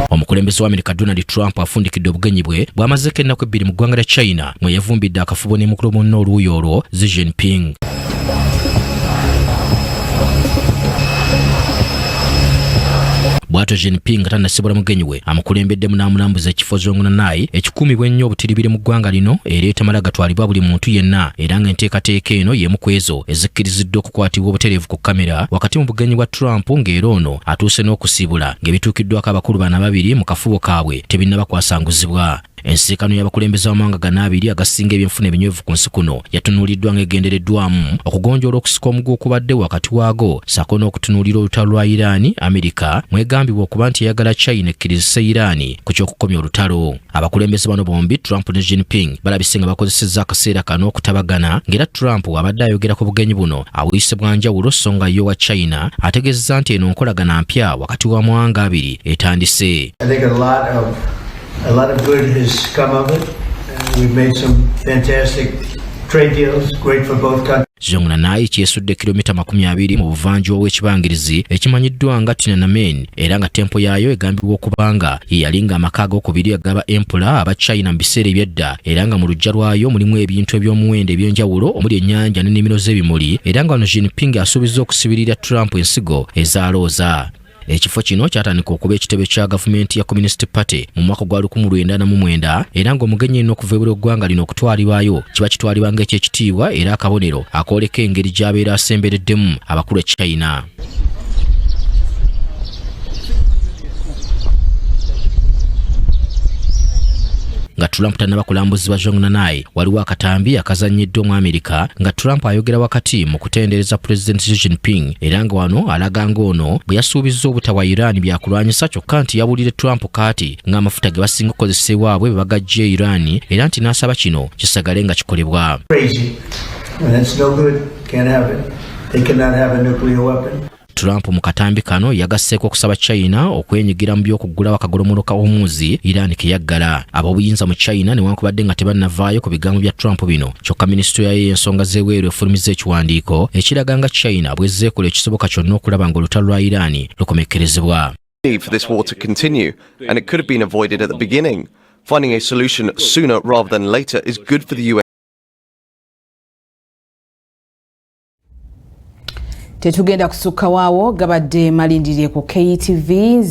Omukulembeze wa Amerika Donald Trump afundikidde obugenyi bwe bw'amazeeko ennaku 2 mu ggwanga lya China mwe yavumbidde akafubo ne mukulu munne oluuyi olwo Xi Jinping. Bw'atyo Jinping nga tannasibula mugenyi we amukulembeddemu n'amulambuza ekifo Zhongnanhai ekikuumibwa ennyo obutiribiri mu ggwanga lino era etamala gatwalibwa buli muntu yenna, era ng'enteekateeka eno y'emu ku ezo ezikkiriziddwa okukwatibwa obutereevu ku kkamera wakati mu bugenyi bwa Trump, ng'era ono atuuse n'okusiibula ng'ebituukiddwako abakulu bano ababiri mu kafubo kaabwe tebinnaba kwasanguzibwa. Ensiikano y'abakulembeze b'amawanga gano abiri agasinga ebyenfuna ebinywevu ku nsi kuno yatunuuliddwa ng'egendereddwamu okugonjoola okusika omuguwa okubadde wakati waago ssaako n'okutunuulira olutalo lwa Iran, Amerika mwegambibwa okuba nti eyagala China ekkirizise Iran ku ky'okukomya olutalo. Abakulembeze bano bombi Trump ne Jinping balabise nga bakozesezza akaseera kano okutabagana, ng'era Trump abadde ayogera ku bugenyi buno awuyise bwa njawulo, so nga ye owa China ategeezezza nti eno nkolagana mpya wakati w'amawanga abiri etandise. I think a lot of good has come of it. We've made some fantastic trade deals, great for both countries. Zhongnanhai kyesudde kilomita 20 mu buvanjuba bw'ekibangirizi ekimanyiddwa nga Tiananmen, era nga tempo yaayo egambibwa okuba nga ye yali ng'amaka ag'okubiri agaba empula aba China mu biseera eby'edda, era nga mu luggya lwayo mulimu ebintu eby'omuwendo eby'enjawulo omuli ennyanja n'ennimiro z'ebimuli, era nga wano Jinping asuubizza okusibirira Trump ensigo eza looza. Ekifo kino kyatandika okuba ekitebe kya gavumenti ya Communist Party mu mwaka gwa 1949, era ng'omugenyi yenna okuva ebweru w'eggwanga lino okutwalibwayo kiba kitwalibwa ng'ekyekitiibwa era akabonero akooleka engeri gy'abeera asembereddemu abakulu e China. Nga Trump tannaba kulambuzibwa Zhongnanhai, waliwo akatambi akazannyiddwa mu Amerika nga Trump ayogera wakati mu kutendereza Pulezidenti Xi Jinping, era nga wano alaga ng'ono bwe yasuubizza obutawa Iran byakulwanyisa, kyokka nti yawulire Trump kaati ng'amafuta ge basinga okukozesa ewaabwe bwe bagajja e Iran, era nti n'asaba kino kisagale nga kikolebwa. Crazy. And that's no good. Can't have it. They cannot have a nuclear weapon. Trump mu katambi kano yagasseeko okusaba China okwenyigira mu by'okuggulawo akagolomolo ka Hormuz Iran ke yaggala. Ab'obuyinza mu China newankubadde nga tebannavaayo ku bigambo bya Trump bino, kyokka minisitule yayo ey'ensonga z'ebweru efulumizza ekiwandiiko ekiraga nga China bw'ezze ekola ekisoboka kyonna okulaba ng'olutalo lwa Iran lukomekkerezebwa. Need for this war to continue, and it could have been avoided at the beginning. Finding a solution sooner rather than later is good for the US. Tetugenda kusukka waawo, gabadde malindire ku KTV.